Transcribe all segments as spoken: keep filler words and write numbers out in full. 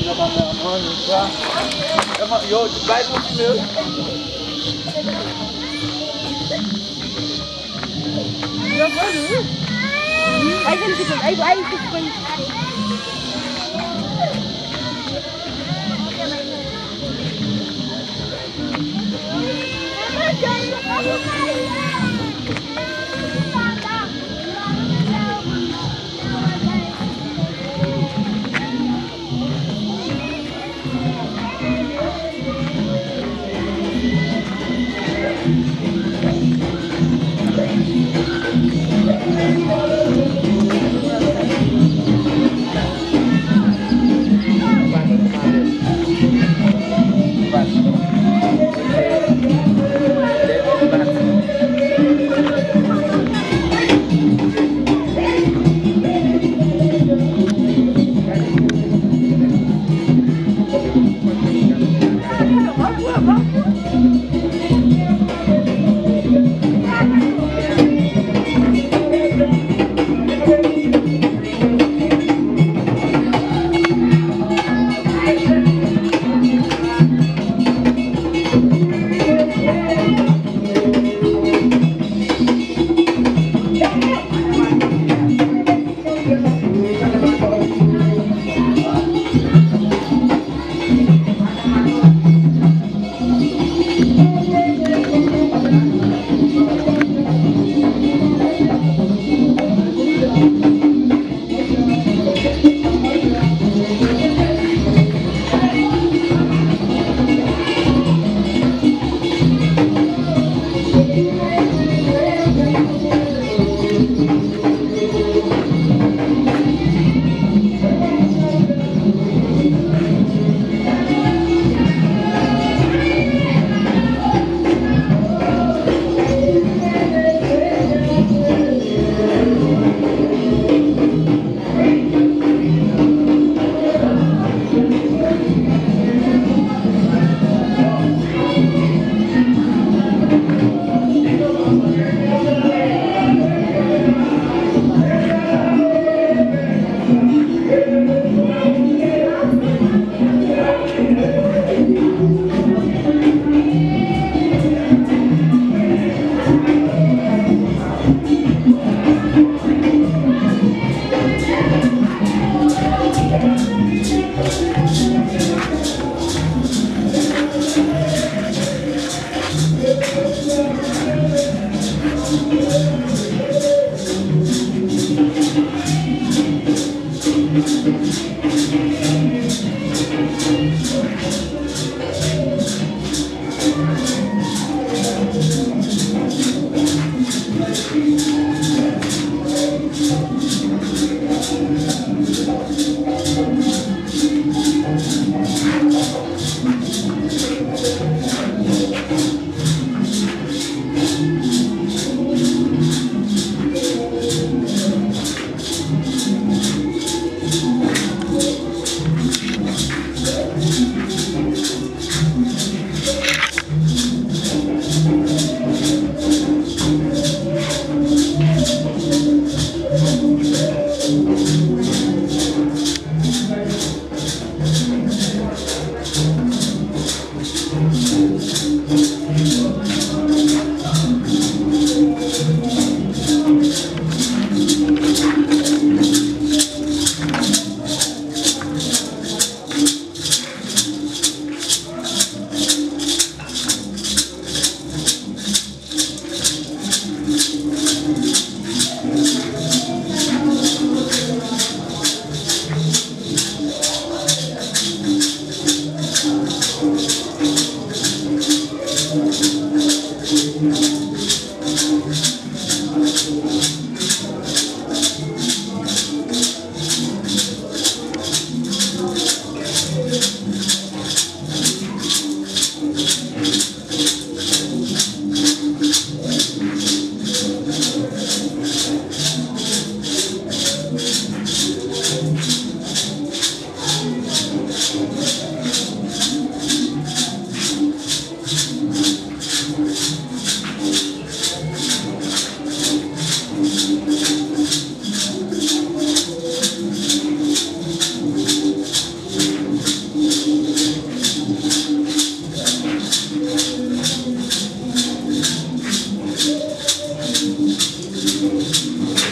Yo, bay pou fime wi. Yo bon wi. Ay, jèn fi konn, ay, ay, fi konn.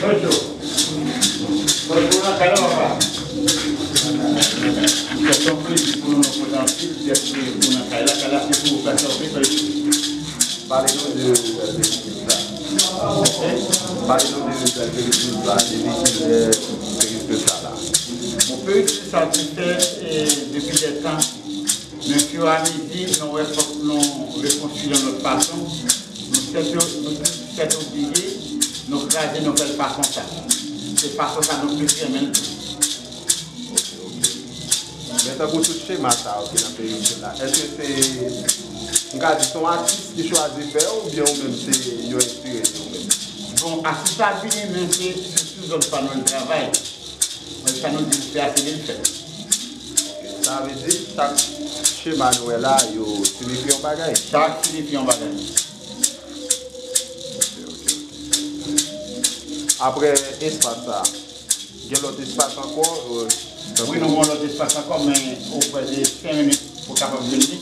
Bonjou. Bonjou, nan kay la, papa. Se yon plezi pou nou, nou kontan anpil dèt ke ou nan kay la. Kay la, se pou ou fè sa ou vle, sa ou vle. Pale nou de, de, de biznis la. Ok? Pale nou de, de, de biznis la, de biznis, de, de biznis la la. Bon, peristil sa te fèt, e, depi dè tan. Men ofiramezi, nou wè fòk nou rekonstwi yon lòt fason. Nou sèt, nou sèt oblije, nou kraze, nou fè l fason sa. Se fason sa nou plis renmen l tou. Men tankou tout chema sa yo ki nan peyi isit la, èske se, m ka di, se yon atis ki chwazi fè yo, oubyen ou menm se yo enspire de ou menm? Bon, atis la vini, men se, se sou zòn pa nou l travay. Mwen, sa nou di l fè a, se li l fè. Sa vle di, chak chema nou wè la, yo siyifi yon bagay. Chak siyifi yon bagay. Ok, ok, ok. Apre espas sa, gen lòt espas ankò? Wi, nou gen yon lòt espas ankò, men ou prèske senk minit pou w kapab jwenn li.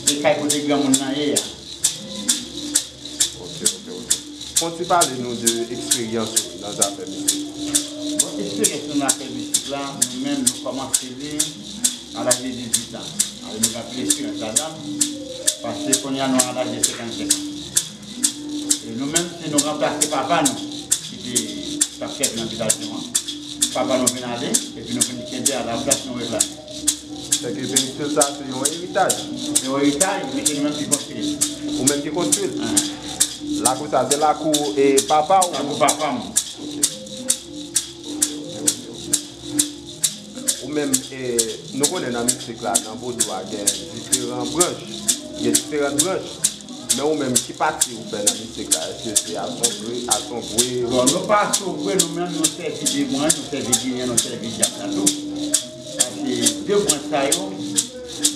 Se kay kote granmoun nan ye a. Ok, ok, ok. Fon ti pale nou de eksperyans ou nan zafè mizik. Bon, eksperyans nou nan afè mizik la, nou menm nou kòmanse li a laj de dizuit an. Alò, nou gen anpil eksperyans ladan, paske kounye a nou a laj de senkannsenk an. E nou menm, se nou ranplase papa nou, ki te, t ap sèvi nan bitasyon an. Papa nou vin ale, epi nou vin kenbe a la plas nou reklame. Sèke peristil sa, se yon eritaj. Se yon eritaj, men se nou menm ki konstwi l. Ou menm ki konstwi l? Lakou sa, se lakou, e, papa w? Lakou papa m. Ok. Ou menm, e, nou konnen nan mizik la, nan vodou a, gen diferan branch. Gen diferan branch. Men ou menm, ki pati ou fè nan mizik la? Èske se asonbre, asonbre? Bon, nou pa asonbre, nou menm, nou sèvi de branch, nou sèvi ginen, nou sèvi dyab la tou. Paske de branch sa yo,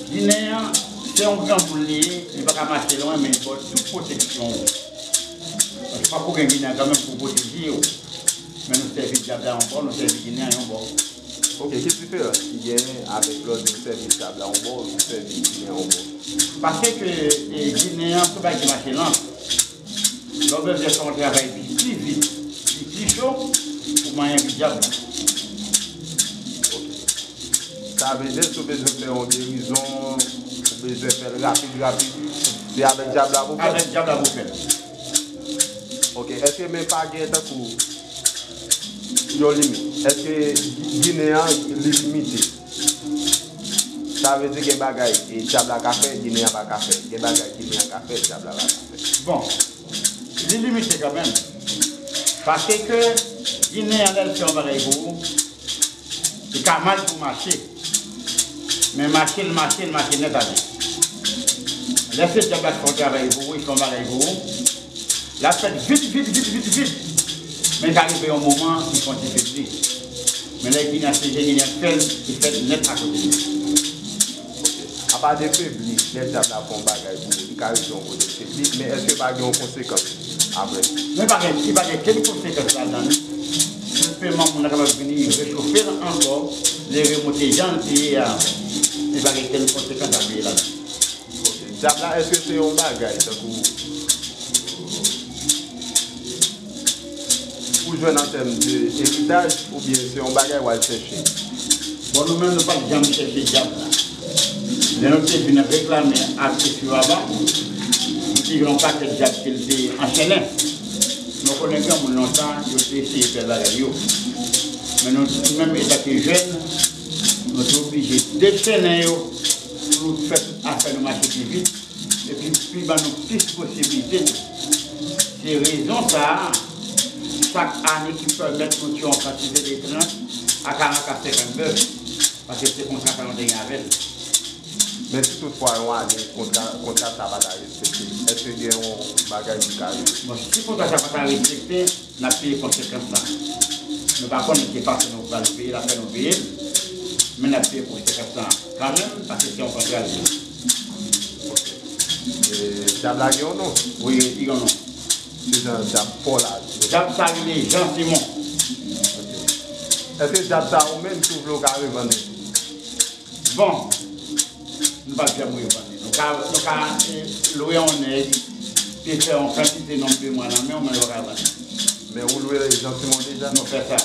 ginen an, se yon granmoun li ye, li pa ka mache lwen, men li ba w tout pwoteksyon ou. Paske fòk ou gen ginen an kanmenm pou pwoteje w. Men nou sèvi dyab la yon bò, nou sèvi ginen an yon bò. Ok, ki diferans ki genyen avèk lè w di w sèvi dyab la yon bò, ou sèvi ginen an yon bò? Paske, e, ginen an, se yon bagay ki mache lan. Lè w bezwen fè yon travay pi, pi vit, pi, pi cho, ou manyen dyab la. Ok. Sa vle di, si w bezwen fè yon gerizon, ou bezwen fè l rapid, rapid, se avèk dyab la pou w fè l? Avèk dyab la pou w fè l. Ok, èske men pa gen tankou yon limit? Èske ginen an li limite? Sa vle di gen bagay, e, dyab la ka fè, ginen an pa ka fè. Gen bagay ginen an ka fè, dyab la pa ka fè. Bon, li limite kanmenm. Paske ginen an, lè l fè yon bagay pou ou, li ka mal pou mache. Men mache l, mache l, mache nèt ale. Lè se dyab la ki fè yon travay pou ou, li fè yon bagay pou ou, l ap fèt vit, vit, vit, vit, vit. Men ka rive yon moman, li fè yon ti febli. Men lè ginen an, se ginen an k fè l, li fèt nèt akote li. Ok. Apa de febli, lè dyab la fè yon bagay pou ou, li ka rive yon kote l febli, men èske pa gen yon konsekans apre? Men pa gen, li pa gen kenn konsekans ladan l. Senpleman, moun nan kapab vini rechofe l ankò, li remonte jan l te ye a ankò. Li pa gen kenn konsekans a peye ladan l. Ok. Dyab la, èske se yon bagay tankou pou jwenn an tèm de eritaj, oubyen se yon bagay w al chèche? Bon, nou menm, nou pa t janm chèche dyab la. Lè nou te vin reklame ak Eswiraba, nou te jwenn yon pakèt dyab ke l te anchennen. Nou konnen granmoun lontan, yo te eseye fè bagay yo. Men nou menm, etanke jèn, nou te oblije dechennen yo pou nou fè tout afè nou mache pi vit. Epi pi ban nou plis posiblite tou. Se rezon sa a, chak ane ki pèmèt nou tiye yon kantite de trant a karant a senkant bèf, paske se kontra sa nou te gen avè l. Men si toutfwa yon ane kontra, kontra sa pa ta respekte, èske gen yon bagay ki ka rive? Bon, si kontra sa pa ta respekte, n ap peye konsekans lan. Nou pa konnen ki fason nou pral peye l, apre nou peye l, men n ap peye konsekans lan kanmenm, paske se yon kontra l ye. Ok. E, dyab la gen yon non? Wi, li gen yon non. Se jan dyab pa w la di. Dyab sa rele Jean Simon. Ok. Èske dyab sa ou menm, si w vle, w ka revann li? Bon, nou pa t janm revann li. Nou ka, nou ka, e, lwe yon nèg, te fè yon kantite nonb de mwa nan men w, men nou pa ka vann li. Men ou lwe Jean Simon deja? Nou fè sa.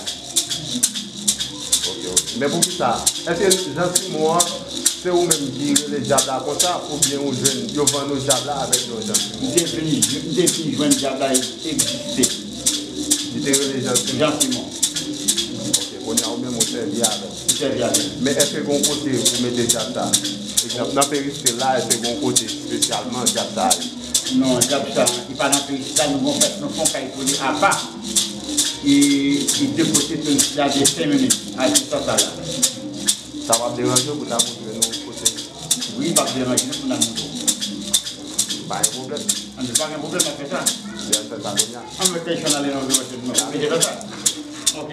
Ok, ok. Men poukisa? Èske Jean Simon an, se ou menm ki rele dyab la konsa, oubyen ou jwenn, yo vann ou dyab la avèk non Jean Simon? M te vin, m te vin jwenn dyab la egziste. Li te rele Jean Simon? Jean Simon. Ok, kounye a ou menm ou sèvi avè l? M sèvi avè l. Men èske gen yon kote ou mete dyab sa? Egzanp, nan Peristil la, èske gen yon kote espesyalman dyab sa a ye? Non, dyab sa, li pa nan Peristil la, nou gon fèt, nou fè yon kay pou li apa. E, e de kote Peristil la de senk minit, a distans sa la. Sa p ap deranje w pou ta montre nou kote? Wi, p ap deranje nou pou n al montre w. Pa gen pwoblèm. An, pa gen pwoblèm, n ap fè sa. Lè n fè sa kounye a. An, mwen te chan ale nan vye wòch nou. Mete fè sa. Ok.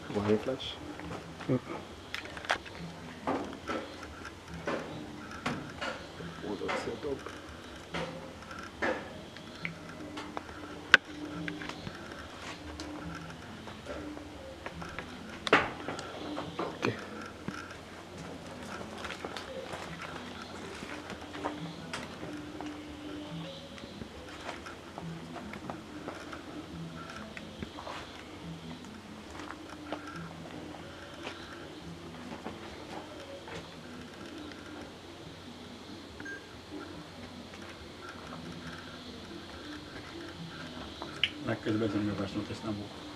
Ou pa gen flèch? Hold up, set up. Ok. Lakèl bezwen mwen pase yon tès nan boukou.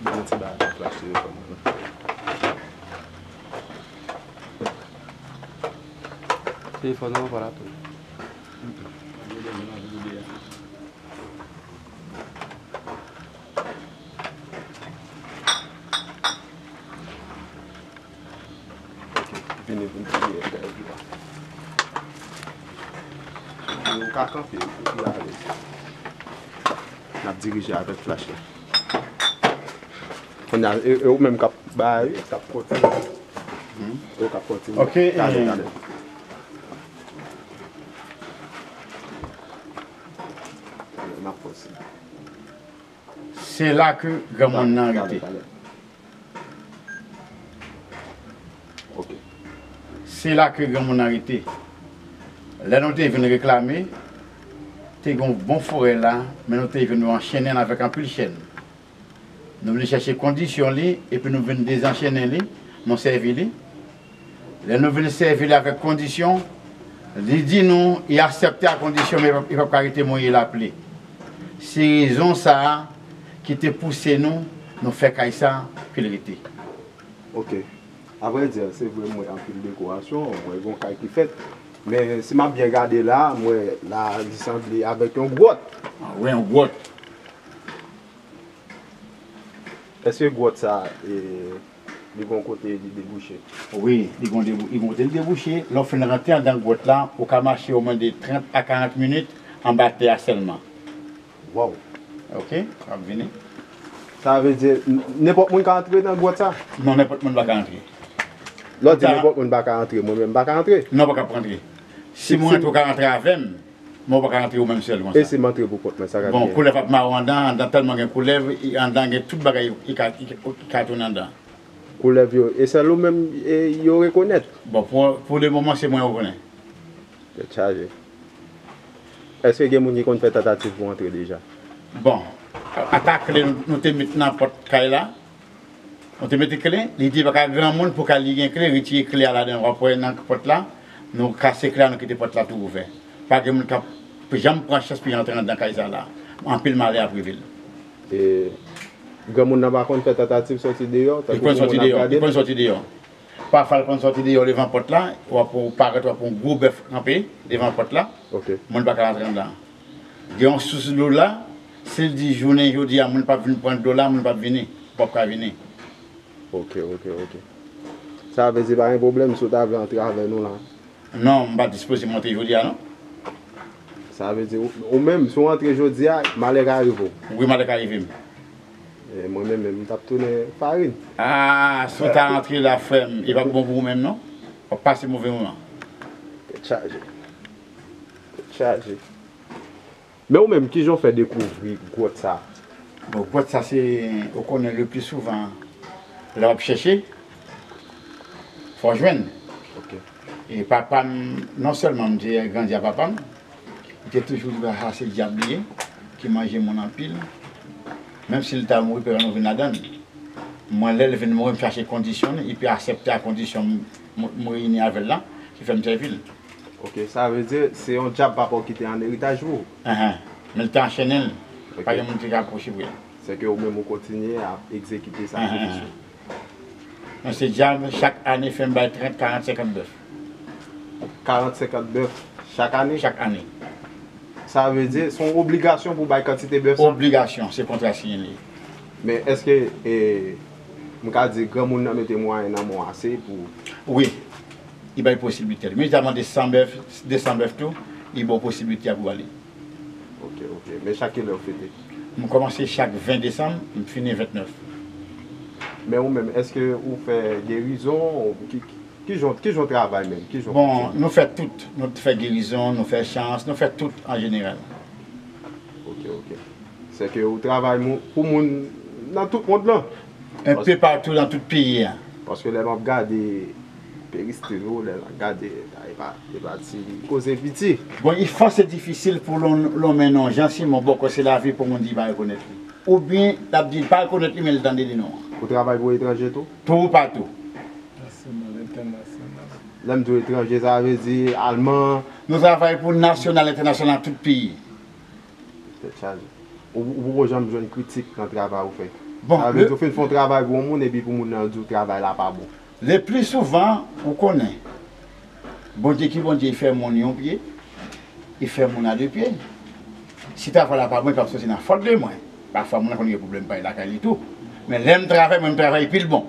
Mwen ti bagay pou flash telefòn mwen. Telefòn nan pa la tou. Ok, vini pou n fini entèvyou a. Ou ka kanpe, ou pi alèz. N ap dirije avèk flach la. Kounye a, e, e ou menm k ap bay, k ap kontinye. Hmm? E ou k ap kontinye. Ok, talè, eh, talè. N ap kontinye. Se la ke granmoun nan rete. Ok. Se la ke granmoun nan rete. Lè nou te vin reklame, te gen yon bon forè la, men nou te vin nou anchennen l avèk anpil chèn. Nou vin chèche kondisyon li, epi nou vin dezanchennen li, nou sèvi li. Lè nou vin sèvi li avèk kondisyon, li di nou, li aksepte a kondisyon, men li p ap, li p ap ka rete mouye lapli. Se rezon sa a ki te pouse nou Nou fè kay sa pou l rete. Ok. Avrèdi, se vre, m wè anpil dekorasyon, m wè gen yon kay ki fèt. Men si m ap byen gade la, m wè la li sanble avèk yon gwòt. Wi, yon gwòt. Èske gwòt sa, e, li gon kote li debouche? Wi, li gon debou, li gon kote li debouche. Lè w fin rantre anndan gwòt la, ou ka mache omwen de trant a karant minit anba tè a sèlman. Waw. Ok, w ap vini. Sa vle di, n- nenpòt moun ka antre nan gwòt sa? Non, nenpòt moun pa ka antre. Lè w di nenpòt moun pa ka antre, mwen menm m pa ka antre? Non, w pa ka antre. Si mwen antre, ou ka antre avè m, men w pa ka antre ou menm sèl konsa. E si m antre pou kont mwen, sa k ap gen? Bon, koulèv ap mare w anndan, anndan tèlman gen koulèv, anndan gen tout bagay ki ka, ki ka tounen anndan. Koulèv yo, e sèl ou menm e, yo rekonèt? Bon, pou, pou le moman, se mwen yo konnen. Tèt chaje. Èske gen moun ki konn fè tantativ pou antre deja? Bon, ata kle nou, nou te met nan pòt kay la. Nou te mete kle, li di pa ka granmoun pou ka li gen kle, retire kle a ladan, w ap wè nan pòt la, nou kase kle a, nou kite pòt la tou ouvè. Pa gen moun k ap janm pran chans pou y antre anndan kay sa la. Anpil malè ap rive l. E granmoun nan pa konn fè tantativ sòti deyò, tankou pou moun ap gade l? Li konn sòti deyò. Pafwa l konn sòti deyò devan pòt la, w ap wè w parèt, w ap wè yon gwo bèf kanpe devan pòt la. Moun pa ka rantre anndan. Gen yon sous dlo la, si l di jounen jodi a moun p ap vin pran dlo la, moun p ap vini, ou p ap ka vini. Ok, ok, ok. Sa vle di pa gen pwoblèm si w ta vle antre avè nou la? Non, m pa dispoze monte jodi a non. Sa vle di ou, ou menm, si w antre jodi a, malè ka rive w? Wi, malè ka rive m. E mwen menm, menm, m t ap tounen farin. Ah, si w ta antre la, frè m, e p ap bon pou ou menm non. W ap pase move moman. Tèt chaje. Tèt chaje. Men ou menm, kijan w fè dekouvri gwòt sa? Bon, gwòt sa se, ou konnen le pli souvan, lè w ap chèche, fò w jwenn. E papa m, non sèlman m te grandi a papa m, li te toujou di papa sa se dyab li ye, ki manje moun anpil. Menm si l ta mouri, pa nou vin ladan l. Mwen, lè l vin mouri, m chache kondisyon li, epi aksepte a kondisyon m, m, m reyini avè l la, ki fè m sèvi l. Ok, sa vle di se yon dyab papa w kite an eritaj pou ou? Enhen. Men l te anchennen l. Pa gen moun ki te ka pwoche pou l. Sèke ou menm ou kontinye ap egzekite sakrifis ou? Mwen se dyab, chak ane fè m bay trant, karant, senkant bèf. Karant, senkant bèf chak ane? Chak ane. Sa vle di se yon obligasyon pou w bay kantite bèf sa? Obligasyon, se kontra siyen li ye. Men èske e, m ka di granmoun nan mete mwayen nan men w ase pou... Wi. Li bay posiblite. Men li ta mande san bèf, de san bèf tou, li ba w posiblite a pou w ale. Ok, ok. Men chak kilè w fete? M kòmanse chak ven desanm, m fini ventnèf. Men ou menm, èske ou fè gerizon? Ki, ki, kijan, kijan w travay menm? Kijan w fonksyone? Bon, nou fè tout. Nou fè gerizon, nou fè chans, nou fè tout an jeneral. Ok, ok. Sèke ou travay pou moun nan tout mond lan? Enpe patou nan tout peyi a. Paske lè m ap gade peristil ou, lè m ap gade, e pa, e pa ti koze piti. Bon, li fò se difisil pou lonmen non Jean Simon bòkò se lavi pou moun di pa rekonèt li. Oubyen l ap di l pa rekonèt li men l tande li non an. Ou travay pou etranje tou? Tou patou. Lè m di w etranje, sa vle di alman? Nou travay pou nasyonal, entènasyonal, tout peyi. Tèt chaje. Ou, ou poko janm jwenn kritik nan travay ou fè? Bon, sa vle di ou fin fè yon travay pou yon moun epi pou moun nan di w travay la pa bon? Le pli souvan, ou konnen, Bondye ki Bondye, li fè moun yon pye, li fè moun a de pye. Si travay la pa bon, li p ap soti nan fòt de mwen. Pafwa, moun nan konn gen pwoblèm pa l lakay li tou. Men lè m travay, mwen m travay pi l bon.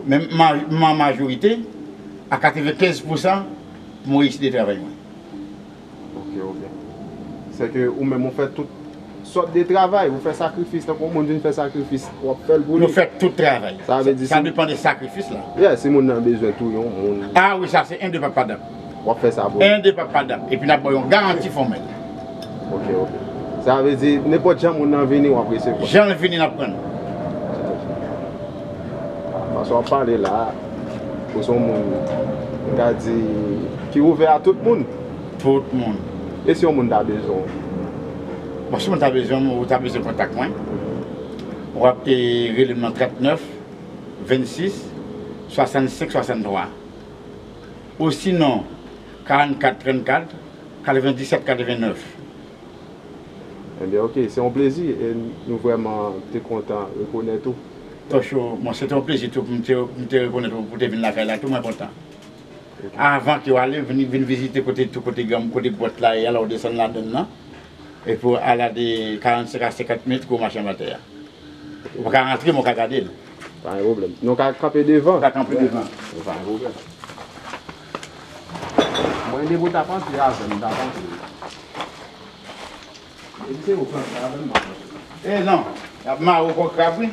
Men m an majorite, a katrevenkenz pousan, m reyisi de travay mwen. Ok, ok. Sèke ou menm ou fè tout sòt de travay, ou fè sakrifis, tankou yon moun vin fè sakrifis, w ap fè l pou li? Nou fè tout travay. Sa vle di sa depann de sakrifis la. Yeah, si moun nan bezwen touye yon moun. Ah wi, sa se en de papadap. W ap fè sa pou li? En de papadap. Epi n ap ba w yon garanti fòmèl. Ok, ok. Sa vle di nenpòt jan moun nan vini, w ap resevwa? Jan l vini, n ap pran l. Fason w ap pale la, ou se yon moun, m ka di, ki ouvè a tout moun. Tout moun. E si yon moun ta bezwen w? Bon, si yon moun ta bezwen m, ou ta bezwen kontak mwen, w ap e, rele m nan trannèf, vennsis, swasannsenk, swasanntwa. Osinon, karannkat, trannkat, katrevendisèt, katrevennèf. Ebyen, ok, se yon plezi e nou vrèman te kontan rekonèt ou. Tocho, bon, se te yon plezi tou pou m te, pou m te rekonèt ou, pou te vin lakay la, tou mwen kontan. Ok. Avan ke w ale, vin, vin vizite kote, tou kote granm, kote gwòt la ye a, lè w desann ladann nan. Epi w ale de karannsenk a senkant mèt ke w mache anba tè a. Ou pa ka rantre, men w ka gade l. Pa gen pwoblèm. Nou ka kanpe devan. Ou ka kanpe devan. Pa gen pwoblèm. Mwen, depi w t ap antre avè m, m t ap antre. Depi se ou k antre avè m, m ap antre. E non, y ap mare w kon krab, wi.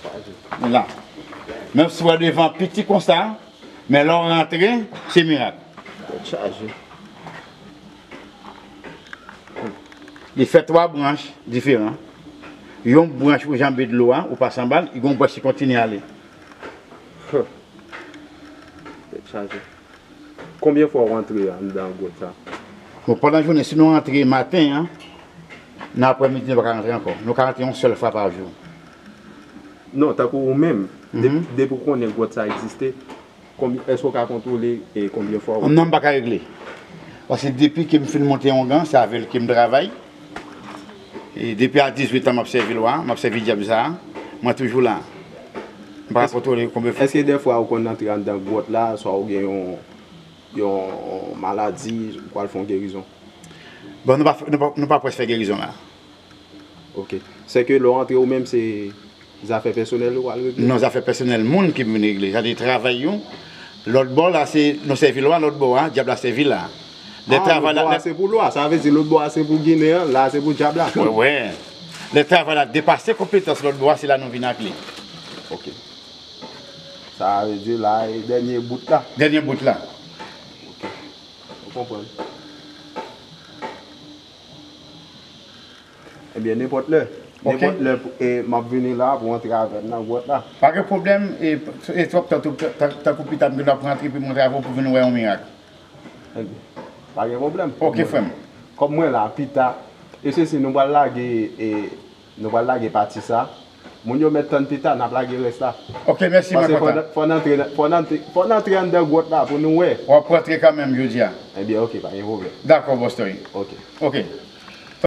Chaje. La. Menm si w wè devan piti konsa, men lè w rantre, se mirak. Tèt chaje. Li fè twa branch diferan. Yon branch pou janbe dlo a, ou pase anba l, li gen yon branch ki kontinye ale. Huh. Tèt chaje. Konbyen fwa w antre anndan gwòt sa? Bon, pandan jounen, si nou antre maten an, nan aprèmidi, nou pa ka rantre ankò. Nou ka rantre yon sèl fwa pa jou. Non, tankou ou menm, de- Mhm. depi w konnen gwòt sa egziste, konbyen, èske w ka kontwole e konbyen fwa w Non, m pa ka regle. Paske depi ke m fin monte ongan, se avè l ke m travay. E depi a dizuit an, m ap sèvi lwa, m ap sèvi dyab sa a. Mwen toujou la. M pa ka kontwole konbyen fwa. Èske dèfwa ou konn antre anndan gwòt la, swa ou gen yon, yon maladi, ou pral fè yon gerizon? Bon, nou pa, nou pa, nou pa prèske fè gerizon la. Ok. Sèke lè w antre ou menm, se zafè pèsonèl ou al regle? Non, zafè pèsonèl moun ki m vin regle. Sa te travay yo. Lòt bò la, se nou sèvi lwa, lòt bò a, dyab la sèvi la. Lè Ah, travay lòt la, bò a lè se pou lwa. Sa vle di lòt bò a se pou Ginen an, la se pou dyab la. Wè, wè. Lè travay la depase konpetans lòt bò a, se la nou vin ak li. Ok. Sa vle di la e dènye bout la. Dènye bout la. Ok. Ou konprann. Ebyen, nenpòt lè. Ok. Nenpòt lè, e, m ap vini la pou antre avè m nan gwòt la. Pa gen pwoblèm, e, e twòp tan, tan, tankou pita m gen dwa pou antre epi m antre avè w pou vin wè yon mirak. Ebyen, pa gen pwoblèm. Ok, frè m. Kòm mwen la, pita, e se si nou pral lage, e, nou pral lage pati sa, moun yo mèt tann pita, n ap lage rès la. Ok, mèsi, mwen kontan. Paske fò n, fò n antre, fò n antre, fò n antre anndan gwòt la pou nou wè. W ap rantre kanmenm jodi a. Ebyen, ok, pa gen pwoblèm. Dakò, bòs Toy. Ok. Ok.